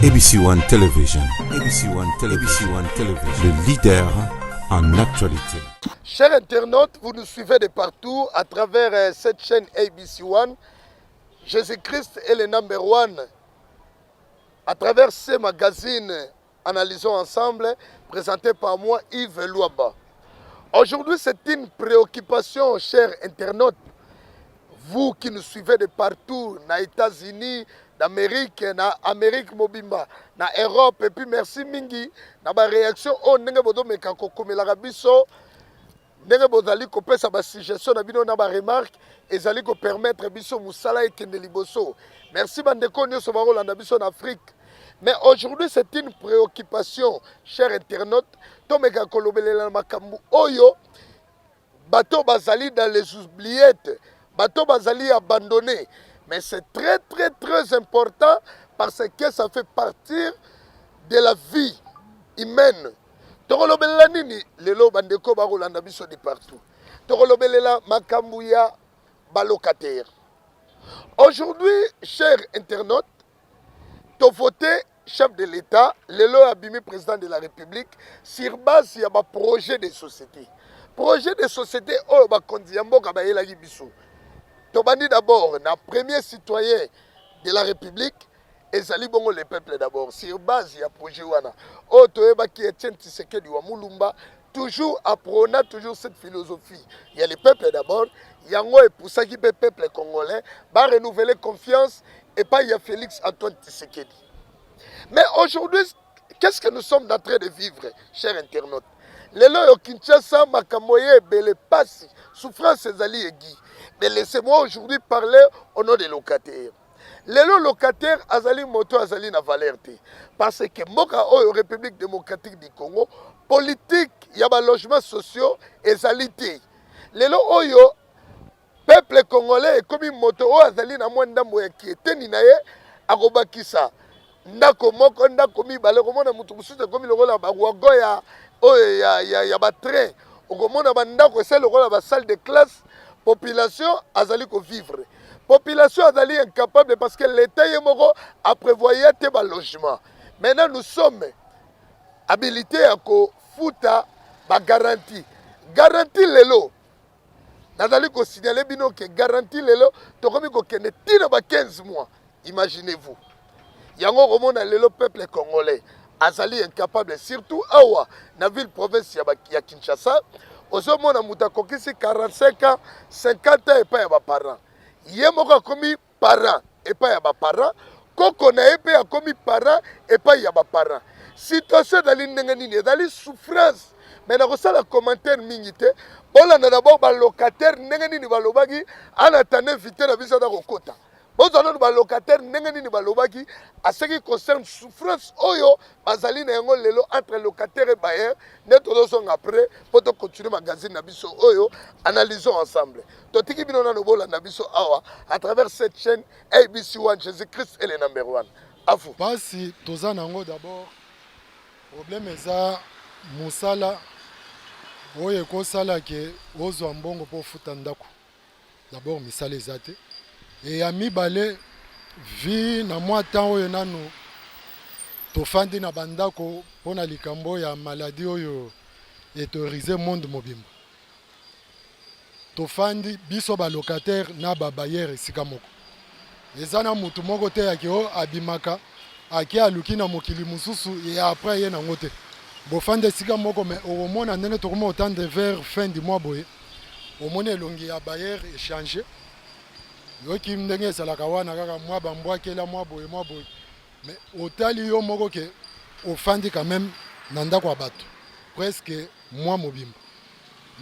ABC One Television, ABC One Television, ABC One Television, le leader en actualité. Chers internautes, vous nous suivez de partout à travers cette chaîne ABC One. Jésus-Christ est le number one. À travers ce magazine, Analysons ensemble, présenté par moi, Yves Luaba. Aujourd'hui, c'est une préoccupation, chers internautes. Vous qui nous suivez de partout, na États-Unis, d'Amérique, na Amérique mobimba, na Europe, et puis merci mingi, na ba réaction oyo ndenge bodomeka kokomelaka biso, ndenge bozali kopesa basuggestion na bino na baremarque, ezali kopermettre biso mosala ekende liboso. Merci bandeko nyonso bakolanda biso na Afrique. Mais aujourd'hui, c'est une préoccupation, chers internautes. Tomeka kolobelela makambo oyo bato bazali dans les oubliettes, bato bazali abandonné. Mais c'est très très très important parce que ça fait partir de la vie humaine. Tokolobelela nini lelo, bandeko bakolanda biso de partout? Tokolobelela makambo ya balocataire. Aujourd'hui, chers internautes, tovote chef de l'État, lelo abimi président de la République sur base ya baprojet de société. Projet de société oyo bakonzi ya mboka bayelaki biso, tobandi d'abord na premier citoyen de la République, ezali bongo le peuple d'abord. Sur base ya projet wana oyo toyebaki, Etienne Tshisekedi wa Mulumba toujours aprôna toujours cette philosophie ya le peuple d'abord. Yango epusaki mpe peuple congolais barenouveler confiance epai ya Félix Antoine Tshisekedi. Mais aujourd'hui, qu'est-ce que nous sommes en train de vivre, chers internautes? Lelo oyo Kinshasa, makambo ye ebele, pasi, souffrance ezali egi. Mais laissez-moi aujourd'hui parler au nom des locataires. Lelo locataire azali moto azali na valeur te, parce que mboka oyo, République démocratique du Congo, politique ya balogement sociaux ezali te. Lelo oyo peuple congolais ekomi moto oyo azali na mwa ndambo ya kieteni na ye, akobakisa ndako moko, ndako mibale. Okomona moto mosusu ekomi lokola bawagon ya oyo ya batrain. Okomona bandako esali lokola basalle de classe. Population azali kovivre, population azali incapable parce que l'État ye moko aprévoyait te balogement. Maintenant, nous sommes habilité ya kofuta bagarantie. Garantie lelo, nazali kosignaler bino ke garantie lelo tokomi kokende ntina ba 15 mois. Imaginez-vous yango. Okomona lelo peuple congolais azali incapable, surtout awa na ville province ya Kinshasa. Ozomona moto akokisi 45 ans, 50 ans epai ya baparent. Ye moko akomi parent epai ya baparent, koko na ye mpe akomi parent epai ya baparent. Situation ezali ndenge nini? Ezali souffrance. Mais nakosala commentaire mingi te. Bolanda d'abord balocataire ndenge nini balobaki. En attendant invité na biso aza kokota, bozwa nanu balocataire ndenge nini balobaki à ce qui concerne souffrance oyo bazali na yango lelo entre locataire et bailleur. Nde tozozonga après mpo tocontinue magazine na biso oyo, Analysons ensemble. Totiki bino nano, bolanda biso awa à travers cette chaîne ABC 1. Jésus Christ est le number one. Afu. Mpasi toza nango, d'abord problème eza mosala oyo ekosala ke ozwa mbongo mpo ofuta ndako. D'abord misala eza te. E ya mibale, vi na mwa temps oyo nanu tofandi na bandako mpona likambo ya maladie oyo eterroriser monde mobimba, tofandi biso balocataire na babailleur esika moko. Eza na mutu moko te yake oyo abimaka ake aluki na mokili mosusu ye après ye nango te. Bofandi esika moko, mais okomona ndenge tokoma otendre vers fin du mois boye, omoni elongi ya bailleur echanger. Yoki ndenge ezalaka wana, kaka mwa bambwakela, mwa boye, mwa boye. Mais otali yo moko ke ofandi quand même na ndako ya bato presque mois mobimba,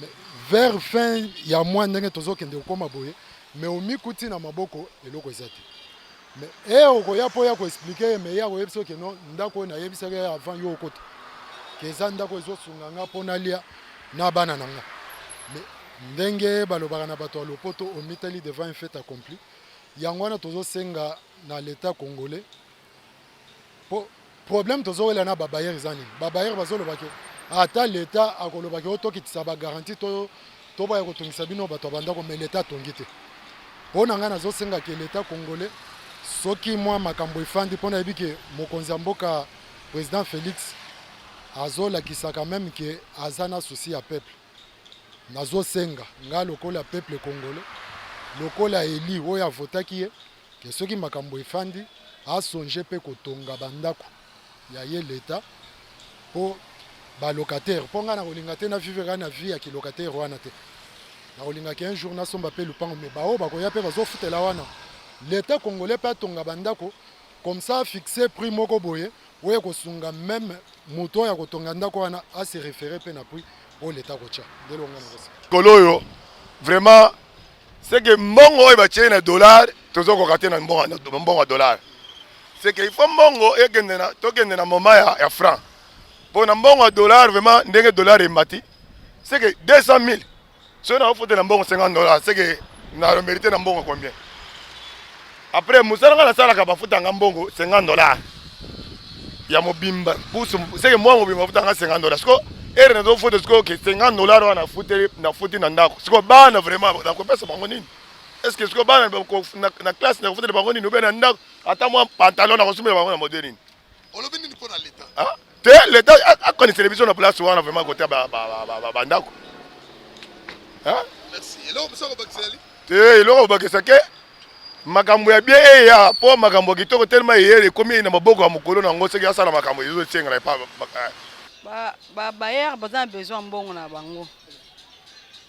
mais vers fin ya mois, ndenge tozokende kokóma boye, mais omikuti na maboko eloko eza te. Mais e okoya mpo ya koexpliquer ye, mais ye akoyebisa oke no, ndako oyo nayebisaki ye avant yo okota ke eza ndako ezosunga nga mpo nalia na bana na nga. Mais ndenge balobaka na bato ya lopoto, omitali devant un fait accompli. Yango wana tozosenga na l'État congolais, po problème tozowela na babailleur eza nini? Babailleur bazoloba ke ata l'État akolobaki oyo tokitisa bagarantie to tobaya kotongisa bino bato ya bandako, mais l'État atongi te. Mpo na ngai, nazosenga ke l'État congolais, Soki mwa makambo efandi, mpo nayebi ke mokonzi ya mboka, président Félix, azolakisa quand même ke aza na souci ya peuple. Nazosenga nga lokola peuple congolais, lokola élu oyo avotaki ye, ke soki makambo efandi, asonge mpe kotonga bandako ya ye leta mpo balocataire, mpo ngai nakolinga te na vivre kaka na vie ya kilocataire wana te. Nakolingaki un jour nasomba mpe lupango, me baoyo bakoya mpe bazofutela wana. Leta congolais mpe atonga bandako comme ça, afixe prix moko boye oyo ekosunga même moto oyo akotonga ndako wana ase référé mpe na prix oyo leta kotya. Nde longa nakosa. Kolo oyo vraiment, c'est que mbongo oyo batie na dollar, tozokoka te na mbongo ya dollar. C'est que il faut mbongo ekende na, tokende na moment ya franc, mpo na mbongo ya dollar vraiment, ndenge dollar emati, c'est que 200 000, soki nakofutela mbongo 50 dollar, c'est que na mérite na mbongo combien? Après mosala nga nasalaka, bafutanga mbongo 50 dollar ya mobimba pusu, c'est que mwa mobimba bafutanga 50 dollar. Siko ere nazofuta sikoyo ke 50 dollar wana nafuti na ndako. Sikoyo bana vraiment nakopesa bango nini? Est ce que sikoyo bana na classe nakofutela bango nini? Obe na ndako ata mwa pantalon nakosumbela bango na modèle nini? Olobi nini mpo na leta? Ah, te, leta akanisela biso na place wana vraiment, kote bandako. Merci. Eloko mosusu akobakisa yali? Te, eloko kobakisa ke makambo ya bien eya, mpo makambo ya kitoko telema eyele ekomi na maboko ya mokolo na yango. Soki asala makambo ezosengela epa. Babailleur baza na besoin mbongo na bango.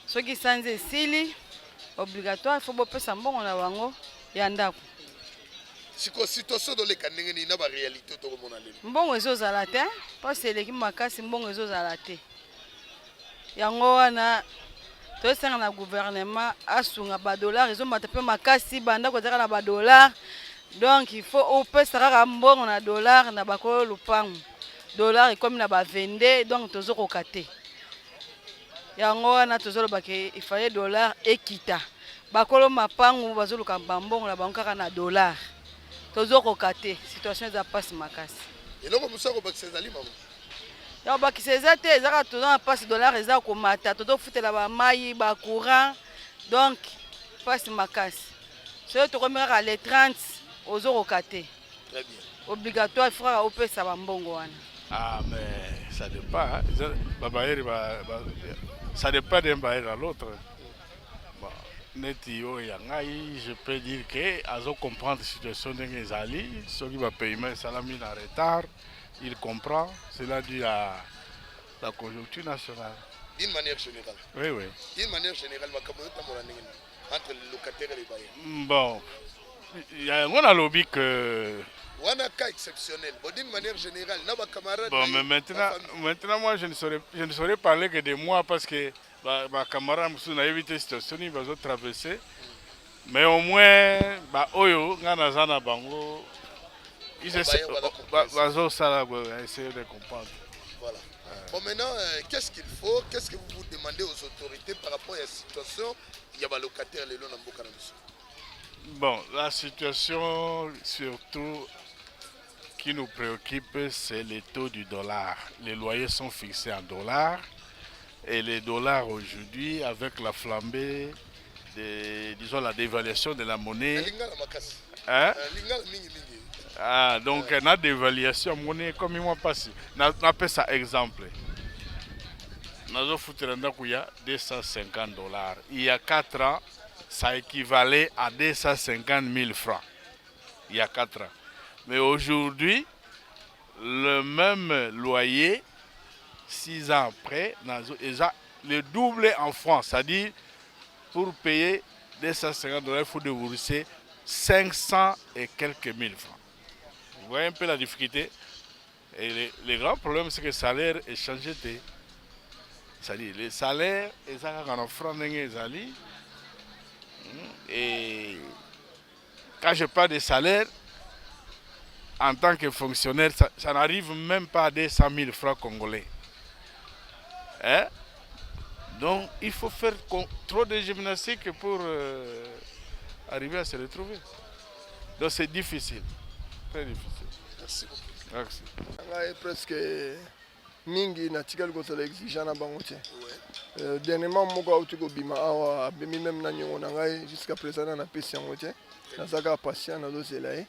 Soki sanza esili, obligatoire faut bopesa mbongo na bango ya ndako. Siko situation toleka ndenge nini na baréalité tokomona lelo? Mbongo ezozala te, mpasi eleki makasi, mbongo ezozala te. Yango wana tosenga na gouvernement asunga. Badollar ezomata mpe makasi, bandako ezaka na badollar, donc il faut opesa kaka mbongo na dollar na bakolo lupango. Dollar ekomi na ba 22, donc tozokoka te. Yango wana tozoloba ke ifale dollar ekita. Bakolo mapangu bazoluka bambongo na bango kaka na dollar, tozokoka te, situation eza mpasi makasi. Eloko mosusu akobakisa ezali, mama? Ya kobakisa eza te, eza kaka toza na mpasi, dollar eza komata, tozofutela bamai, bacourant, donc mpasi makasi. Soki tokomi kaka le 30, ozokoka te. Très bien. Obligatoire faut kaka opesa bambongo wana. Ah, mais ça dépend, hein. Babailleur, ba, ça dépend d'un bailleur à l'autre. Bon, neti oyo ya ngai, je peux dire que azo comprendre situation ndenge ezali. Soki bapaiement esalami na retard, il comprend. Cela dû à la conjoncture nationale. D'une manière générale? Oui. D'une manière générale, makambo ezotambola ndenge nini entre les locataires et les bailleurs? Bon, yango nalobi que Wana cas exceptionnel. Bon, d'une manière générale na bacamarade? Bon, mais maintenant, moi, je ne saurais parler que de moi parce que ba camarade mosusu nayebi te situation nini bazotraverse, mais au moins baoyo ngai naza na bango, ils bazosala essayer de comprendre. Voilà. Bon, maintenant, qu'est-ce qu'il faut, qu'est-ce que vous vous demandez aux autorités par rapport à la situation ya balocataire lelo na mboka na biso? Bon, la situation surtout qui nous préoccupe, c'est les taux du dollar. Les loyers sont fixés en dollars. Et les dollars aujourd'hui, avec la flambée, disons la dévaluation de la monnaie. Hein? Ah, donc la dévaluation de monnaie, comme il m'a passé. Napesa exemple. Nazofutela ndako ya 250 dollars. Il y a 4 ans, ça équivalait à 250 000 francs. Il y a 4 ans. Mais aujourd'hui, le même loyer, 6 ans après, le double en francs. C'est-à-dire, pour payer 250 dollars, il faut débourser 500 et quelques mille francs. Vous voyez un peu la difficulté. Et le grand problème, c'est que le salaire est changé. C'est-à-dire, le salaire, en francs, et quand je parle de salaire, en tant que fonctionnaire, ça n'arrive même pas à 200 000 francs congolais. Hein? Donc, il faut faire trop de gymnastique pour arriver à se retrouver. Donc, c'est difficile. Très difficile. Merci beaucoup. Merci. Ngai presque mingi natikali kozala exigeant na bango te. Dernièrement moko auti kobima awa, abemi même na niongo na ngai, jusqu'à présent na napesi yango te. Naza kaka patient, nazozela ye.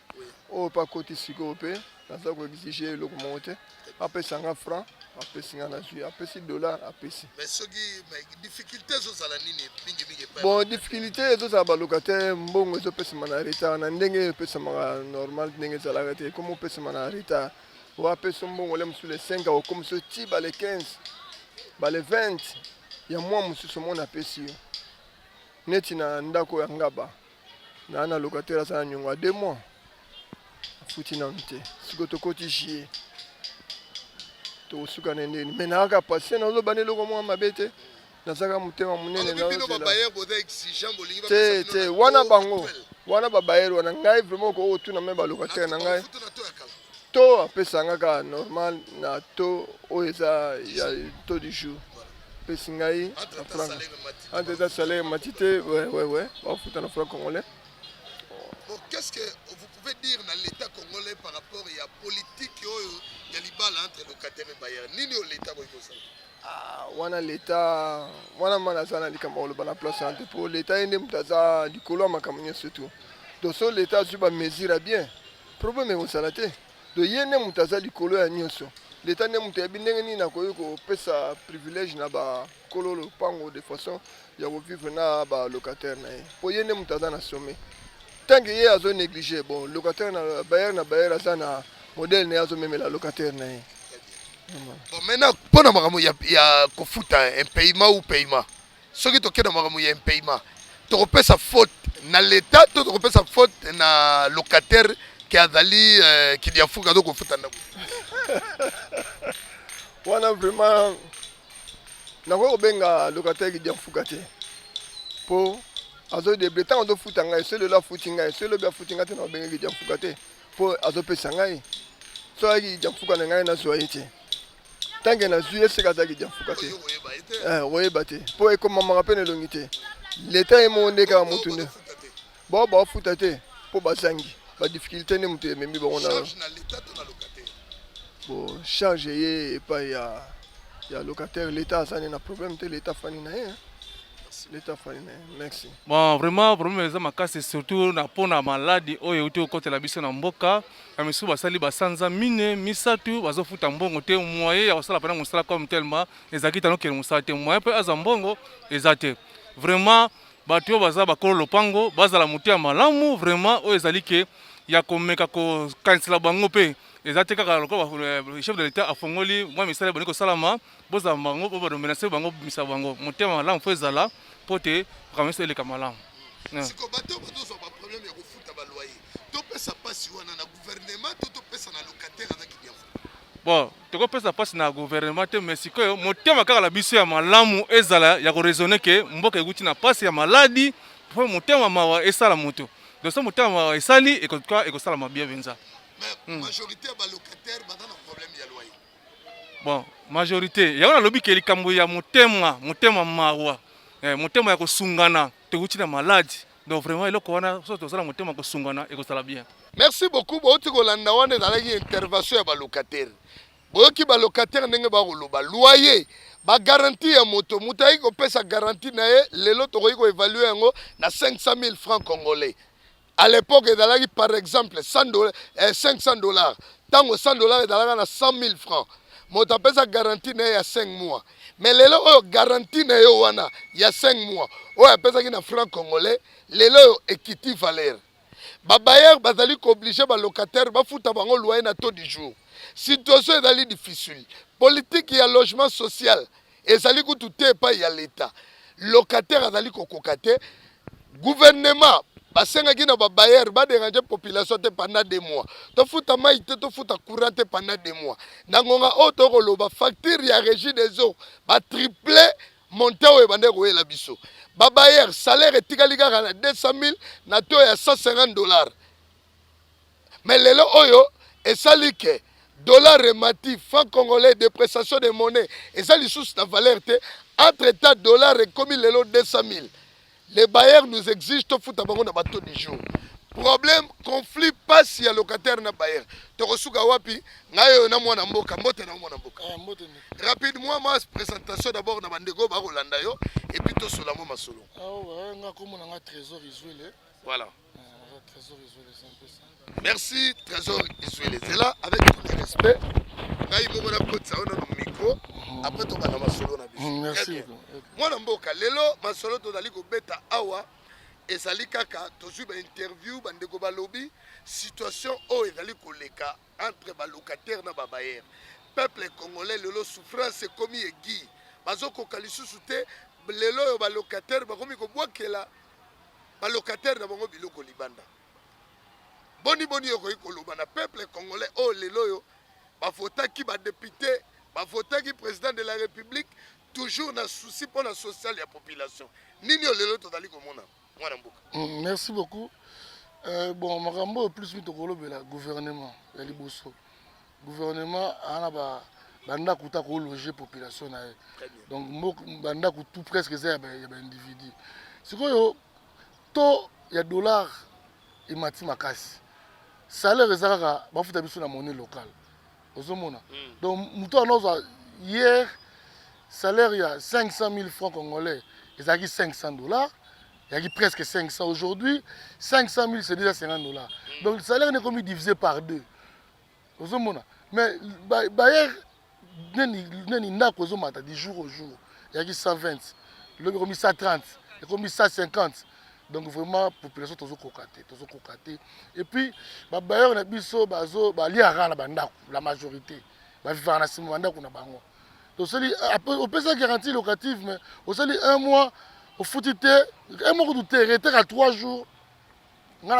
Oyo mpe akoti sikoyo mpe naza koexige eloko moko te. Apesa nga franc, apesi nga, nazwi. Apesi dollar, apesi. Mais soki mais difficulté ezozala nini mingi mingi epai? Bon, difficulté ezozala balocataire, mbongo ezopesama na retard na ndenge epesamaka normal, ndenge ezalaka te. Ekoma opesama na retard. Oyo apesa mbongo le mosusu le 5, akokomisa yo ti bale 15, bale 20 ya mwa mosusu. Omona apesi yo neti na ndako ya Ngaba na locataire aza na niongo ya 2 mois, afuti nanu te. Sikoyo tokoti juillet, tokosuka na ndeni. Mais nakaka patient, nazoloba na eloko moko mabe te, nazalaka motema monene. Balobi bino babailleur boza exigeant, bolingi te te. Wana bango wana babailleur wana, ngai vraiment okoki kotuna me balocataire na ngai. Bafuta na to ya kala? To apesanga kaka normal na to oyo eza ya taux du jour, apesi ngai na franc. Entre temps salaire mati te. Ouais, bafuta na franc congolais. Bon, qu'est-ce que vous pouvez dire na l'État congolais par rapport ya politique oyo ya libala entre locataire et bailleur? Nini oyo l'État koki kosala? Ah, wana leta wana ma naza na likambo ya koloba na place wana te, mpo leta ye nde moto aza likolo ya makambo nyonso tu. Donc so leta azwi bamesure ya bien, problème ekozala te. Donc ye nde moto aza likolo ya nyonso. Leta nde moto ayebi ndenge nini akoki kopesa privilège na bakolo lopango de façon ya kovivre na balocataire na ye, mpo ye nde moto aza na sommet. Tant que ye azo néglige, bon, locataire na bailleur na bailleur aza na modèle na ye, azomemela locataire na ye. Bon, maintenant mpona makambo ya kofuta, impayement ou paiement, soki tokende na makambo ya impayement, tokopesa faute na l'État to tokopesa faute na locataire ke azali kidiafuka, aza kofuta ndako? Wana vraiment nakoki kobenga locataire kidiamfuka te, mpo azodébrouiller. Ntango azofuta ngai, so lelo afuti ngai, so elobi afuti ngai te, na kobengaki kidiamfuka te, mpo azopesa ngai. So ayaki kidiamfuka na ngai, nazwa ye te. Ntange nazwi ye, seka azalaki kidiamfuka te. Okoyeba te, mpo ekomamaka mpe na elongi te. Leta ye moko nde kaka motu nde bao baofuta te, mpo bazangi badifficulté nde moto ememi bango na bon charge ye epai ya locataire. Leta aza ne na problème te, leta afandi na ye, leta afandi na ye. Merci. Bon, vraiment problème eza makasi, surtout na mpona maladi oyo euti kokotela biso na mboka. Ya misusu basali basanza mine misato bazofuta mbongo te. Moyen ya kosala mpena mosala comme tellement ezalaki tano okende mosala te, moyen mpe azwa mbongo eza te. Vraiment bato oyo baza bakolo lopango bazala moto ya malamu. Vraiment oyo ezali ke ya komeka kokanisela bango mpe eza te. Kaka lokola chef de l'État afongoli mwa misala ebandi kosalama, bozala bango po badomination bango bimisa bango motema malamu fo ezala mpo te makambo nyonso eleka malamu. Siko bato bazozwa baproblème ya kofuta baloyer, topesa mpasi wana na gouvernement to topesa na locataire azaki bien? Bon, tokopesa mpasi na gouvernement te, mais sikoyo motema kaka na biso ya malamu ezala ya koraisonner ke mboka ekuti na mpasi ya maladi, mpo motema mawa esala moto. Donc so motema mawa esali, ekosalama bien mpenza. Mais majorité ya balocataire baza na problème ya loyer. Bon, majorité yango nalobi ke likambo ya motema mawa, motema ya kosungana, towuti na maladi. Donc vraiment eloko wana, so tozala motema kosungana, ekozala bien. Merci beaucoup. Bouti kolanda wana, ezalaki intervention ya balocataire. Boyoki balocataire ndenge bakoloba loyer, bagarantie ya moto. Moto ayaki kopesa garantie na ye, lelo tokoki koévaluer yango na 500 000 francs congolais. À l'époque ezalaki par exemple 100 dollars, 500 dollars. Ntango 100 dollars ezalaka na 100 000 francs, moto apesa garantie na ye ya 5 mois. Mais lelo oyo garantie na ye wana ya 5 mois oyo apesaki na franc congolais, lelo oyo ekiti valeur. Babailleur bazali koobliger balocataire bafuta bango loyer na taux du jour. Situation ezali difficile. Politique ya logement social ezali kutu te epai ya leta. Locataire azali kokoka te. Gouvernement basengaki na babailleur badéranger population te pendant 2 mois, tofuta mai te, tofuta courant te pendant 2 mois. Na ngonga oyo tokoloba, facture ya Régie des eaux batriple montant oyo ebandaki koyela biso. Babailleur, salaire etikali kaka na 200 000 na to ya 150 dollars. Mais lelo oyo esali ke dollar emati, franc congolais, dépréciation de monnaie, eza lisusu na valeur te. Entre temps dollar ekomi lelo 200 000. Les bailleurs nous exigent tofuta bango na bataux du jour. Problème, conflit, pasi ya locataire na bailleur, tokosuka wapi? Ngai oyo na mwana mboka. Mbote na mwana mboka. Mbote nde. Rapidement ma présentation d'abord na bandeko bakolanda yo, et puis tosola mwa masolo. Awa nga kombo na nga Trésor Izwele. Voilà. Merci Trésor Izuele. C'est là avec tout le respect. Ngai moko na kotisa yo nano micro après tobanda masolo na biso. Mm, merci. Mwana mboka lelo masolo tozali kobeta awa ezali kaka tozwi ba interview bandeko balobi situation oyo ezali koleka entre ba locataire na ba bailleur. Peuple congolais lelo souffrance ekomi aiguë bazokoka lisusu te lelo oyo ba locataire bakomi kobwakela ba locataire na bango biloko libanda. Boni boni okoki koloba na peuple congolais oyo lelo oyo bavotaki ba député, bavotaki président de la République toujours na souci mpo na social ya population. Nini oyo lelo tozali komona mwana mboka? Merci beaucoup. Bon, makambo oyo plus mi tokolobela gouvernement ya liboso. Gouvernement ana ba bandako ta kologer population na ye. Donc bandako tout presque eza ya ba individu. Sikoyo taux ya dollar emati makasi. Salaire eza kaka bafuta biso na monnaie locale. Ozomona. Donc moto wana ozwa hier salaire ya 500 000 francs congolais ezalaki 500 $, ezalaki presque 500. Aujourd'hui 500 000, c'est déjà 50 $. Donc le salaire n'est divisé par deux. Ozomona. Mais bailleur neni neni ndako ezomata du jour au jour. Ezalaki 120, lobi ekomi 130, ekomi 150. Donc vraiment population tozokoka te, tozokoka te. Et puis babailleur na biso bazo baliaka na bandako, la majorité bavivaka na nsima bandako na bango. Tosali opesa garantie locative, mais osali un mois ofuti te, un mois kutu te, retard ya 3 jours. Nga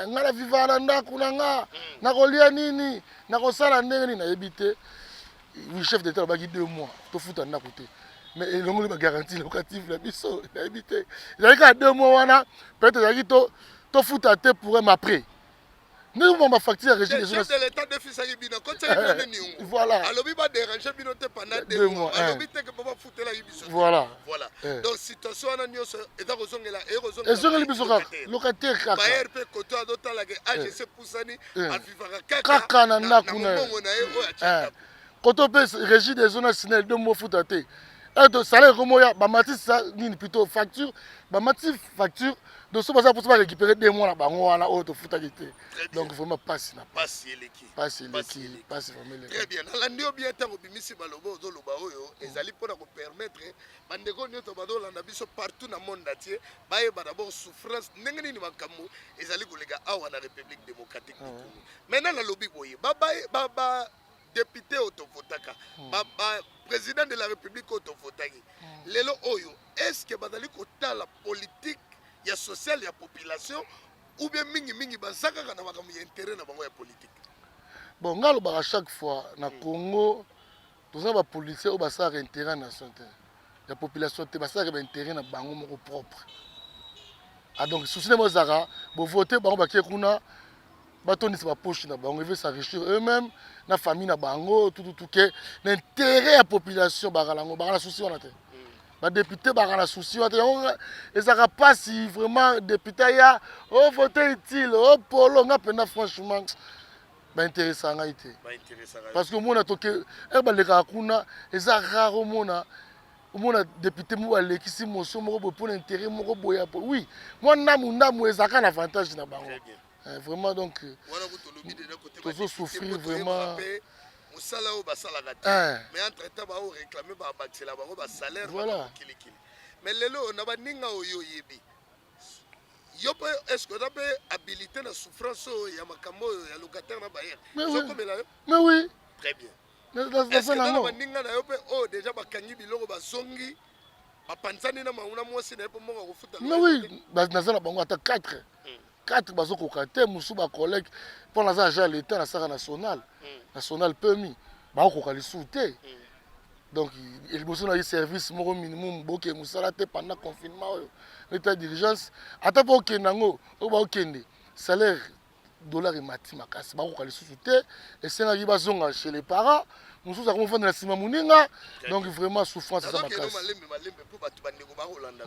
na vivaka na ndako na nga, nakolia nini, nakosala ndenge nini, nayebi te. Oui, chef d'état alobaki 2 mois tofuta ndako te, mais elongoli bagarantie locative na biso, nayebi te. Ezalaki kaka 2 mois wana, peut-être ezalaki tofuta te pour un après ndenge mwa bafacture ya régie. Chef de l'état defisaki bino, akotisaki bino nde niongo. Voilà. Alobi badéranger bino te pendant 2 mois. Alobi te ke mpo bafutelaki biso. Voilà. Voilà. Donc situation wana nyonso eza kozongela, ekozongela. Ezongeli biso kaka locataire kaka. Bailleur mpe koto azotalaka agc pusani, avivaka kaka na ndako na mbongo na ye oyo atia. Koto mpe régie des eaux na SNEL, 2 mois futa te. Salaire ekomoya, bamatisi nini, plutôt facture, bamatisi facture. Donc so baza mposa barécupérer 2 mois na bango wana oyo tofutaki te. Donc vraiment pasi na pasi eleki. Pasi eleki, pasi vraiment eleki. Très bien, nalandi yo bien. Ntango obimisi baloba, ozoloba oyo ezali mpona kopermettre bandeko nyonso bazolanda biso partout na monde entier bayeba d'abord souffrance ndenge nini makambo ezali koleka awa na République démocratique du Congo. Maintenant nalobi boye, ba député oyo tovotaka, président de la République oyo tovotaki lelo oyo, est ce que bazali kotala politique ya sociale ya population ou bien mingimingi baza kaka na makambo ya intérêt na bango ya politique? Bon, ngai alobaka chaque fois, na Congo toza bapoliticien oyo basalaka intérêt ya nation te, ya population te, basalaka baintérêt na bango moko propre. Ah, donc souci na bango ezalaka bovote bango, bakie kuna batondisa bapoche na bango, ils s'enrichir eux-mêmes na famille na bango tututu ke na intérêt ya population. Bakala yango, bakala souci wana te. Badéputé baka na souci wana te. Yango ezalaka mpasi vraiment. Député aya ovote utile opolo, nga mpenza franchement baintéressaka ngai te, parce que omona toke ere balekaka kuna, eza rare omona député moko alekisi motion moko boye mpona intérêt moko boye. Oui, mwa ndamu ndamu ezalaka na avantage na bango. Vraiment, donc tozosouffrir vraiment. Mosala oyo basalaka te, mais entre temps baoréclame, babakisela bango basalaire. Voilà. Kilikili. Mais lelo na baninga oyo oyebi yo mpe, est ce que oza mpe habilité na souffrance oyo ya makambo oyo ya locataire na bailleur ezokomela yo? Mais oui. Très bien. Est ce que na baninga na yo mpe oyo déjà bakangi biloko, bazongi, bapanzani na mauna mwasi na ye mpo moko akofuta? Mais oui, naza na bango ata 4 4, bazokoka te. Mosusu bacollègue, mpo naza agent ya l'état, nasaka national national pemi, bakokoka lisusu te. Donc liboso na ye service moko minimum, bokende mosala te pendant confinement oyo, l'état d'urgence, ata mpo okende yango oyo baokende, salaire dollar emati makasi, bakoka lisusu te. Esengaki bazonga chez les parents, mosusu akomofanda na nsima moninga. Donc vraiment souffrance eza makasi.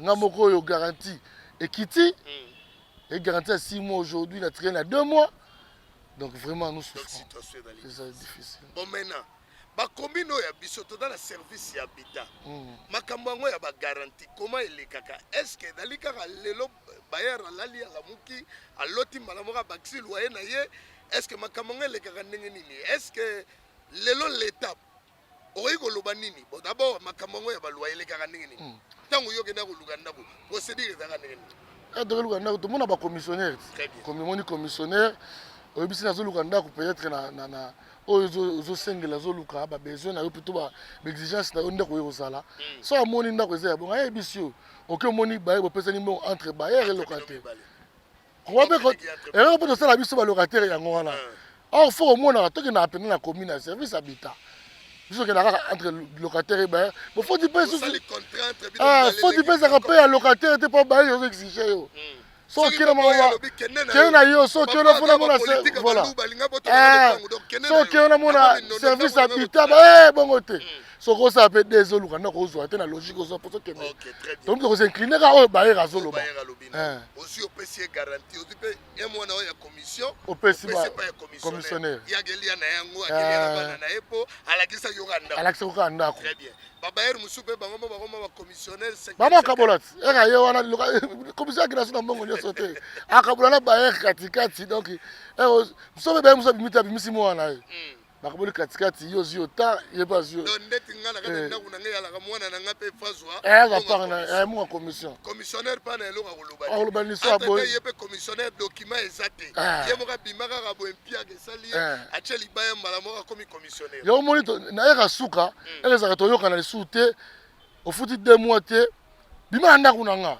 Nga moko oyo garantie ekiti e garantie ya 6 mois, aujourd'hui na tikali na 2 mois. Donc vraiment nous souffrons, c'est difficile. Bon, maintenant Ba commune oyo ya biso toza na service ya habitat. Makambo yango ya ba garantie comment elekaka? Est ce que ezali kaka lelo bailleur alali alamuki aloti mbala moko abakisi loyer na ye? Est ce que makambo yango elekaka ndenge nini? Est ce que lelo l'etat okoki koloba nini? Bon, d'abord makambo yango ya ba loyer elekaka ndenge nini? Ntango yo okenda koluka ndako, procédure ezalaka ndenge nini? Eh, tokoluka ndako tomona ba commissionnaire. Omoni commissionnaire oyebisi nazoluka ndako peut-être na, na, na oyo ozosengela ozoluka ba besoin na yo plutôt ba exigence na yo ndako oyo kozala hmm. so amoni ndako eza ya bongo ayebisi yo oke omoni baye bopesani mbongo entre bailleur et locataire erreur mpo tosala biso balocataire yango wana ah. or fo omonaka tokendaka pene na commune ya service habitat biso okendaka kaka entre locataire et bailleur bofoti mpe susu ah, foti mpe ezalaka mpe ya locataire te mpo bailleur ozo exige yo hmm. So okende mama kende na yo so okende fona mona voilà eh, so okende mona service habitat ba eh bongo te hmm. soki osala mpe de ezoluka ndako ozwa te na logique ozwa mposo okende donc tokozincline kaka oyo bayere azoloba eh. ozwi opesi ye garantie ozwi mpe ye mwana oyo ya commission opesi commissionnaire yagelia na yango akelia na bana na ye mpo alakisaki yo kaka ndako alakisaki kaka ndako Ba bailleurs mosusu mpe bango moko bakoma ba commissionnaire. Bango akabola ti eka ye wana commission akenda so na mbongo nyonso te akabola na bailleur katikati donc so mpe bailleur mosusu abimi te abimisi mwana na ye hmm. bakaboli katikati yo ozwi yo ta ye mpe azwi yo ndeti nga na kati eh. ndako na ngai alaka mwana na nga mpe fazwa eh, azwa part na eh, munga commission commissionnaire mpa na eloko akoloba akoloba liso ya boye ye mpe commissionnaire document eza te ye moko abima kaka boye mpiaka esali ye atie libaya mbala moko akomi yango omoni nayaka suka hmm. eke ezalaka toyokana lisusu te ofuti deux mois te bima na ndako na nga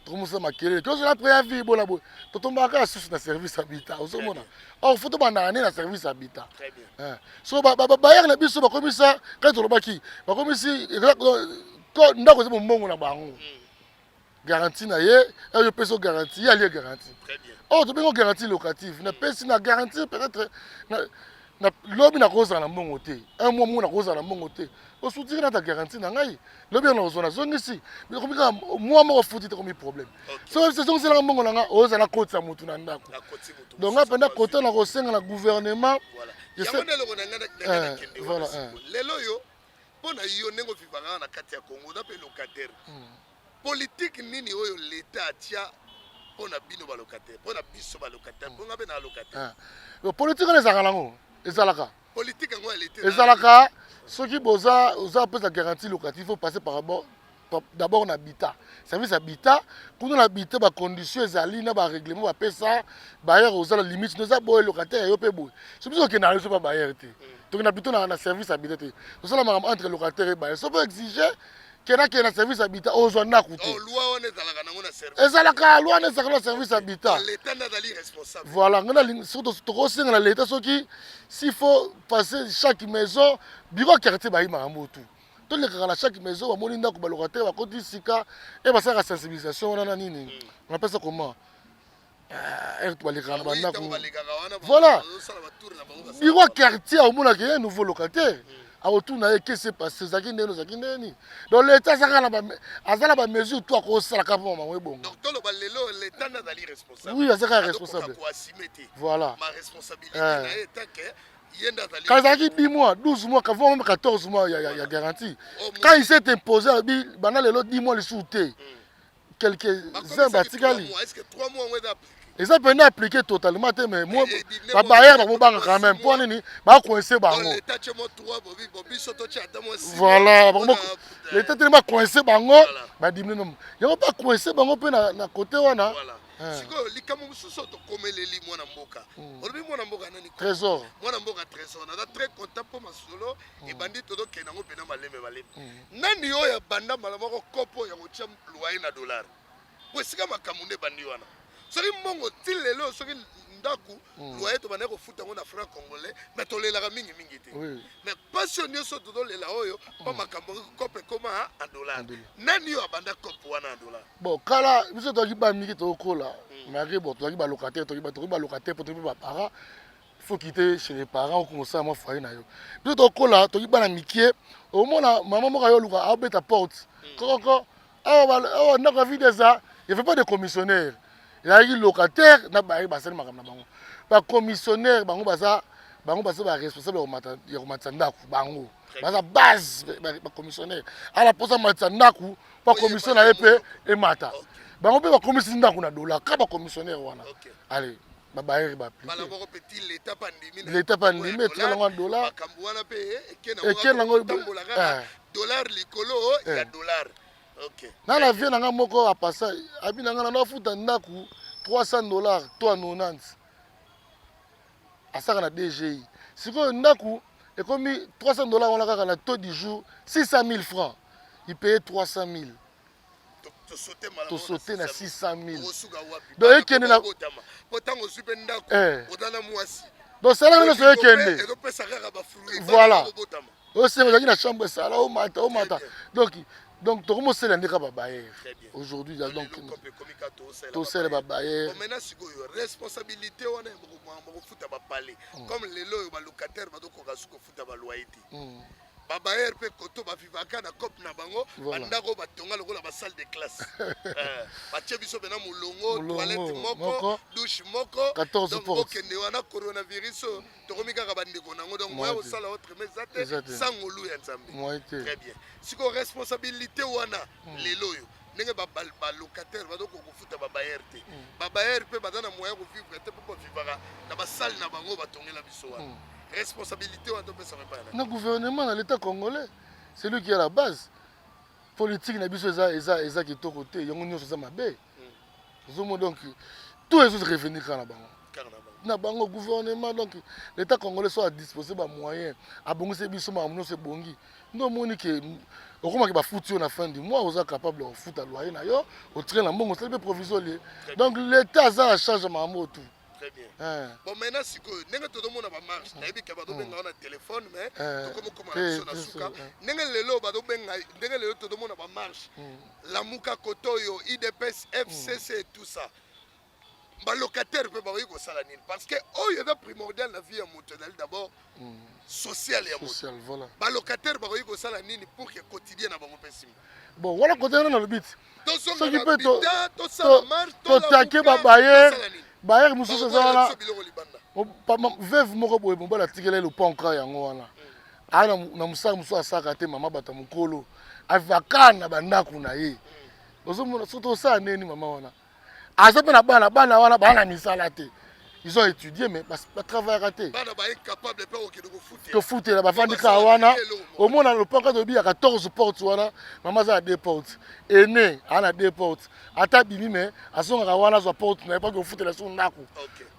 tokomosala makelele tozala préavis bona boye totombaka kaka susu na service habitat ozomona or fo tobandaka nde na service habitat eh. so bayere na biso bakomisa kaka tolobaki bakomisi ndako eza mombongo na bango hmm. garantie na ye oyo opesi yo garantie ye alie garantie oyo tobengi yo garantie locative napesi na garantie peut-être na lobi nakozala na mbongo te un mois moko nakozala na mbongo te osutiri nata garantie na ngai lobi yango nakozwa nazongisi ekomi kaka mwa moko futi te ekomi problème soki ezongiselaka mbongo na ngai ozala nakotisa motu na ndako donc ngai mpenza kota na kosenga na gouvernement lelo oyo mpo na yo ndenge ovivaka na kati ya congo oza mpe locataire hmm. Politique nini oyo l'etat atia mpo na bino ba locataire, mpo na biso ba locataire, mpo nga mpe na locataire. Ah. Politique wana ezalaka nango, ezalaka. Politique yango ya l'etat. Ezalaka soki boza oza pesa garantie locative, faut passer par rapport d'abord na habitat service habitat kuna na habitat bacondition ezali na barèglement bapesa bailleur oza na limite no eza boye locataire yo mpe boye so biso okenda na biso pa bailleur te mm. tokenda plutôt na service habitat te tosala makambo entre locataire et bailleur so mpo exige kenda kende na service habitat ozwa ndako te oh, loi wana ezalaka nango na service ezalaka loi wana ezalaka na service habitat l'etat nde azali responsable voilà ngai nalingi soki tokosenga na l'etat soki s'il faut passer chaque maison bureau ya quartier bayi makambo tout tolekaka na chaque maison bamoni ndako balocataire bakoti sika e basalaka sensibilisation wana na nini mm. napesa comment heure eh, balekaka na bandako voilà bureau ya quartier aomonaka ye nouveau locataire mm. akotuna ye qu'est-ce passé ezalaki ndenge ozalaki ndenge nini donc l'état aza na bamesure to akosalaka mpo bango ebonga oui aza kaka responsable voilà eh. quand ezalaki 10 mois 12 mois voire même 14 mois ya, ya, ya garantie oh, quand il s'est imposé alobi banda lelo 10 mois lisusu te mm. quelques-uns batikali eza mpena appliqué totalement te mais babayere bakobanga quand même mpo nini bacoince bango voilà leta tene bacoince bango badimine nomo yango bacoince bango mpe na côté wana eh. sikoyo likambo mosusu oyo tokomeleli mwana mboka hmm. olobi mwana mboka nani trésor mwana mboka trésor naza très content mpo masolo hmm. ebandi tozokende yango mpena malembe malembe hmm. nani oyo abanda mbala moko kopo ya kotya loyer na dollar po esika makambo nde ebandi wana soki mbongo ti lelo soki ndako mm. loyer tobandaki kofuta yango na franc congolais mais tolelaka mingi mingi te mais mpasi oyo nyonso tozolela oyo mpo mm. makambo cope ekoma en dollar nani oyo abanda cope wana en dollar bon kala biso tozalaki bamiki tokokola mm. malgré bon tozalaki balocataire tokoki balocataire mpo tokoki mpe baparent faut quitter chez les parents okoma osala mwa foyer na yo biso tokola toki bana mikie omona mama moko ayo oluka abeta porte kokoko awa ndako ya vide eza il fait pas de commissionnaire ezalaki locataire na baye basali makambo na bango bacommissionnaire bango baza Bango baza ba responsable ya komatisa ndako, bango baza base ba commissionnaire. Ala posa matisa ndako po commission na ye mpe emata. Bango mpe bakomisi ndako na dollar ka ba commissionnaire wana. Allez, ba bailleurs ba appliquer. L'État pa ndimi etikala yango na dollar. Makambo wana mpe eke nango dollar likolo ya dollar. Okay. Na na vie na nga moko apasa abi na nga na nafuta ndako 300 dollars to 90 asaka na DGI. Sikoyo ndako ekomi 300 dollars wana kaka na taux du jour 600 000 francs. Il payait 300 000. Tosote na 600 000. Donc ekende na eh. Donc salaire nyonso ekende. Voilà. Osenga ozalaki na chambre esala omata omata. Donc donc tokomosela nde kaka babayere aujourd'hui, donc tosala babayere. Maintenant sikoyo responsabilité wana bakofuta bapale comme lelo oyo balocataire bazokoka su kofuta baloyer te, babayere mpe koto bavivaka na cope na bango, bandako oyo batonga lokola basalle de classe, batie biso mpena molongo, toilette moko, douche moko, donc okende wana coronavirus oyo tokomi kaka bandeko nango, donc moya kosala autrement eza te sans ngolu ya Nzambe. Très bien. Sikoyo responsabilité wana lelo oyo ndenge balocataire bazokoka kofuta babayere te, babayere mpe baza na moyen kovivre te mpo bavivaka na basale na bango batongela biso wana, responsabilité wana topesaka epai na gouvernement, na l'État congolais. C'est lui qui est à la base. Politique na biso eza eza eza kitoko te, yango nyonso eza mabe. Ozomona, donc tout ezo revenir kaka na bango, na bango gouvernement. Donc l'État congolais so adispose bamoyen, abongisi biso makambo nyonso ebongi, nde omoni ke okomaki bafuti yo na fin du mois, oza capable ya kofuta loyer na yo, otire na mbongo, osali mpe provision lie. Donc l'État aza na charge ya makambo oyo tout. Très bien. Bon, maintenant sikoyo ndenge tozomona bamarche, nayebi ke bazobenga wana telefone, mais tokomokoma na biso na suka. Ndenge lelo bazobenga, ndenge lelo tozomona bamarche, Lamuka koto oyo, UDPS, FCC et tout ça, balocataire mpe bakoki kosala nini? Parce que oyo eza primordial na vie ya moto ezali d'abord social ya moto. Balocataire bakoki kosala nini pour que quotidien na bango mpe nsima? Bon, wana kote wana nalobi ti soki mpe totake babayere, bayere mosusu eza wana, veuve moko boye, mobali atikela ye lopango yango wana, aya na mosala mosusu asalaka te, mama bato ya mokolo avaka na bandako na ye. Ozomona, soki tosala neni, mama wana aza mpe na bana, bana wana baa na misala te, ils ont étudié mais batravaillaka te. Kofutela, bafandi kaka wana. Omona lopango toyebi ya 14 porte wana, mama aza na deux portes, aîné aa na deux portes, ata abimi mais azongaka wana, azwa porte na ye mpo kofutela so ndako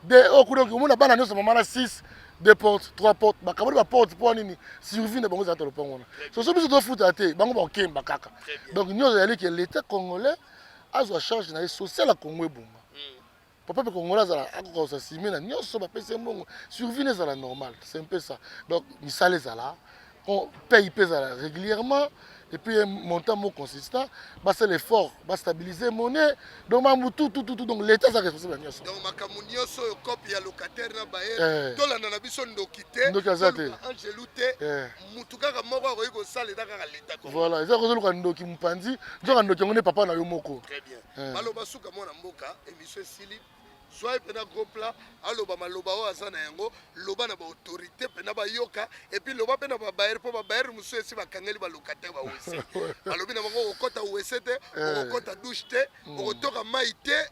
de oyo kuna. Omona bana nyonso mama na 6, deux portes, trois portes, bakaboli baporte mpo nini? Survie na bango ezala ta lopango wana. Soso biso tofuta te, bango bakokemba kaka. Donc nyonso ezali ke l'État congolais azwa charge na ye social ya Congo ebonga. Papa mpe congolais azala akoka kosasime na nyonso, bapesi ye mbongo, survie na ezala normal. C'est un peu ça. Donc misala ezala, paye mpe ezala régulièrement, et puis un montant moko consistant, basala effort bastabiliser monnaie. Donc mambu tout tout tout tout. Donc l'État aza responsable ya nyonso. Donc makambo nyonso oyo, cope ya locataire na baye, tolanda na biso ndoki te. Ndoki aza te. Angelu te. Mutu kaka moko akoki kosala eza kaka l'État. Voilà, eza kozoluka ndoki mopanzi, nzoka ndoki yango nde papa na yo moko. Très bien. Baloba suka, mwana mboka, émission esili. Zwa ye mpena gros plat, aloba maloba oyo aza na yango. Loba na baautorité mpena bayoka, et puis loba mpe na babayere, mpo babayere mosusu esi bakangeli balocataire bawese, balobi na bango okokɔta wese te, okokɔta douche te, okotoka mai te,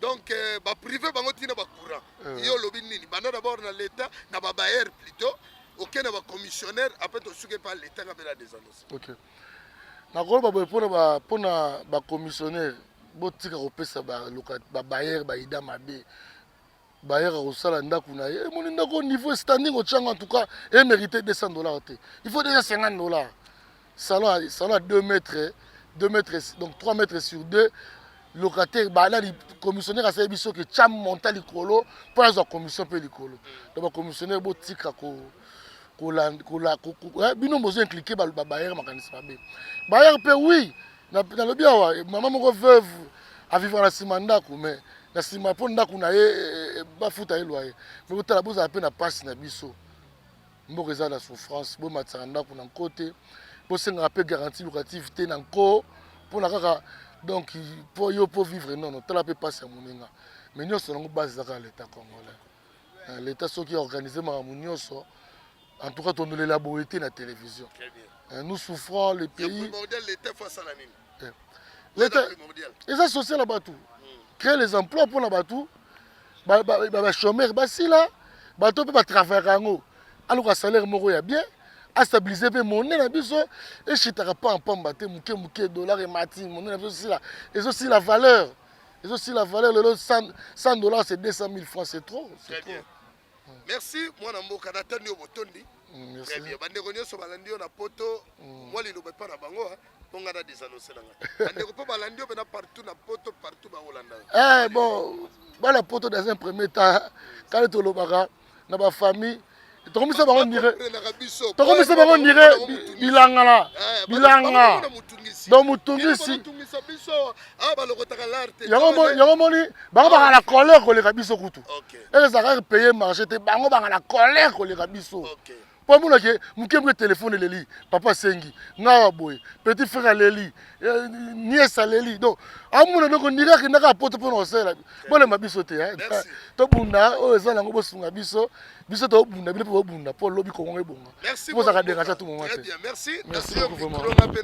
donc baprive bango ntina bacourant. Yo olobi nini? Banda d'abord na l'État, na babayere plutôt, oke na bacommissionnaire, après tosuki epa l'État nga mpe na des annonces. Ok, nakoloba boye mpona bacommissionnaire: botika kopesa babayere baida mabe. Bayere kosala ndako na ye, emoni ndako niveau standing otiango, en tout cas emérité 200 $ te, il faut déjà 50 $. Salon, salon à 2 mètres, 2 mètres, donc 3 mètres sur 2. Locataire banani, commissionnaire asali biso ke tia monta likolo mpo azwa commission mpe likolo. Donc bacommissionnaire, botika ko bino bozo impliqué babayere makanisi mabe. Bayere mpe, oui, nalobi awa, mama moko veuve avivre na nsima ndako, mais na nsima mpo ndako na ye bafuta ye loyer. Mais botala, bozala mpe na mpasi na biso, mboka eza na souffrance. Bomatisaka ndako na nko te, bosengaka mpe garantie locative te na nko mpona kaka donc mpo yo mpo vivre. Nono, tala mpe mpasi ya moninga. Mais nyonso nango base eza kaka l'État congolais. L'État soki organise makambo nyonso, en tout cas tondolela boye te na télévision. Nous souffrons, le pays. L'État eza social ya bato, créer les emplois mpona bato bachômeur basila, bato mpe batravaillaka yango, aluka salaire moko ya bien, astabiliser mpe monnaie na biso. Eshitaka pa pamba te, moke moke dollar emati, monnaie na biso esila, ezosila valeur, ezosila valeur. Lelo 100 $, c'est 200 000 francs, c'est trop, c'est trop. Merci mwana mboka, natandi yo botondi. Merci. Très bien. Bandeko nyonso balandi yo na Poto, mwa liloba epa na bango mpo nga na désannonce na ngai. Bandeko mpo balandi yo mpena partout na Poto, partout baolanda yo. Eh, bon, bana Poto, dans un premier temps, kale tolobaka na bafamille, tokomisa bango nire, tokomisa bango nire bilanga na bilanga. Donc motungisi yango moni, bango baka na colère koleka biso kutu. Eke ezalaka paye marché te, bango baka na colère koleka biso, mpo amonake moke moke telefone eleli, papa asengi ngawa boye, petit frère aleli, nièce aleli. Donc amona, donc ondire akendaka apoto mpona kosalela. Bolema biso te, tobunda oyo eza nango, bosunga biso, biso tobunda, bino mpe bobunda mpo lobi Kongo ebonga. Bozalaka dérange tout moment te. Merci, merci beaucoup. Mpe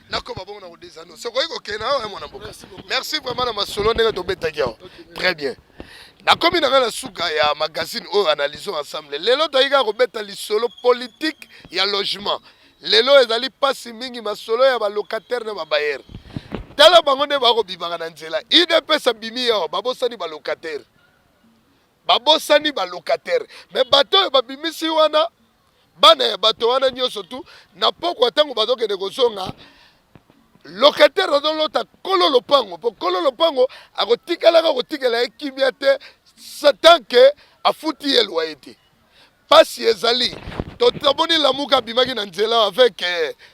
nakoma bongo na kodesano sokoki kokende awa ya mwana mboka. Merci vraiment na masolo ndenge tobetaki awa. Très bien, nakomi na ngai na suka ya magazine oyo Analysons ensemble. Lelo toyaki kaka kobeta lisolo politique ya logement. Lelo ezali mpasi mingi, masolo ya balocataire na babailleur. Tala bango nde bakobimaka na nzela. UDPS abimi awa, babosani balocataire, babosani balocataire. Mais bato oyo babimisi wana, bana ya bato wana nyonso tu na pokwa, ntango bazokende kozonga, locataire azolota kolo lopango, mpo kolo lopango akotikalaka kotikela ye kimia te tant que afuti ye loyer te. Pasi ezali. Tomoni Lamuka abimaki na nzela avec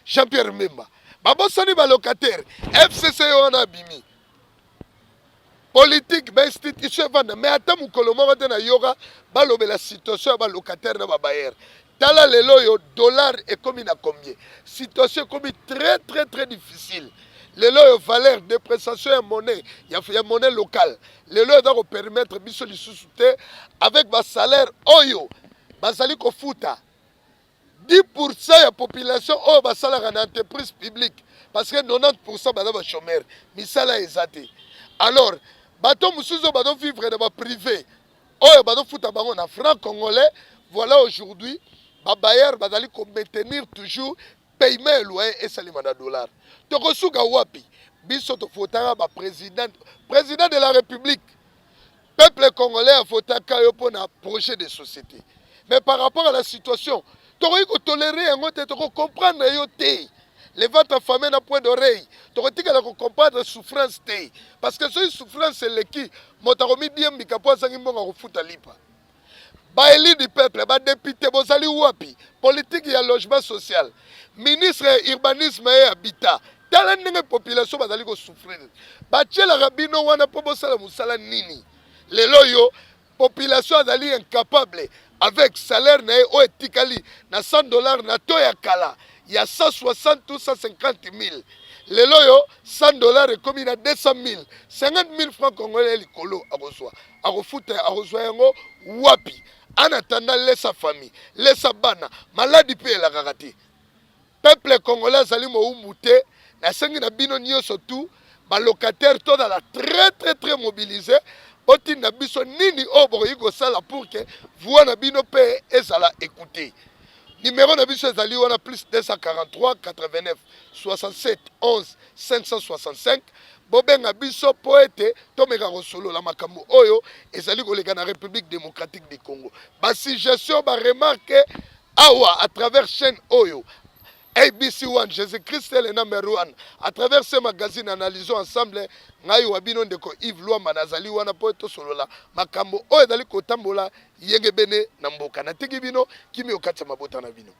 Jean-Pierre Mbemba, babosani balocataire. FCC wana abimi, politique, bainstitution evanda, mais ata mokolo moko te nayoka balobela situation ya balocataire na babailleur. Tala lelo oyo dollar ekomi na combien, situation ekomi très très très difficile. Lelo oyo valeur, dépréciation ya monnaie, ya monnaie locale, lelo eza kopermettre biso lisusu te avec basalaire oyo bazali kofuta. 10% ya population oyo basalaka na entreprise publique, parce que 90% baza bachômeur, misala eza te. Alors bato mosusu oyo bazovivre na baprivé, oyo bazofuta bango na franc congolais, voilà, aujourd'hui babailleur bazali komaintenir toujours paiement ya loyer esalema na dollar. Tokosuka wapi? Biso tofotaka baprésident, président de la République, peuple congolais afotaka yo mpona projet de société, mais par rapport à la situation, tokoki kotolérer yango te, tokocomprendre yo te. Le ventre affamé n'a point d'oreille. Tokotikala kocomprendre souffrance te, parce que soki souffrance eleki, moto akomidiembika mpo azangi mbongo akofuta lipa. Baélu du peuple, badéputé, bozali wapi? Politique ya logement social, ministre ya Urbanisme et Habitat, tala ndenge population bazali kosouffrir. Batielaka bino wana mpo bosala mosala nini? Lelo oyo population azali incapable avec salaire na ye oyo etikali na 100 $ na to ya kala ya 160 to 150 000. Lelo oyo 100 $ ekomi na 200 000, 50 000 francs congolais likolo. Akozwa, akofuta, akozwa yango wapi? En attendant, lesa famille, lesa bana, maladi mpe elakaka te. Peuple congolais azali mowumbu te. Nasengi na bino nyonso tu balocataire, tozala très très très mobilisé. Botinda biso nini oyo bokoki kosala pour que voix na bino mpe ezala écouté. Numéro na biso ezali wana, plus 243 89 67 11 565. Bobenga biso mpo ete tomeka kosolola makambo oyo ezali koleka na République démocratique du Congo. Basuggestion, baremarque awa à travers chaîne oyo ABC1, Jésus-Christ est le number one, à travers ce magazine Analysons ensemble. Ngai wa bino ndeko Yves Luamba, nazali wana mpo tosolola makambo oyo ezali kotambola yengebene na mboka. Natiki bino kimio kati ya mabota na bino.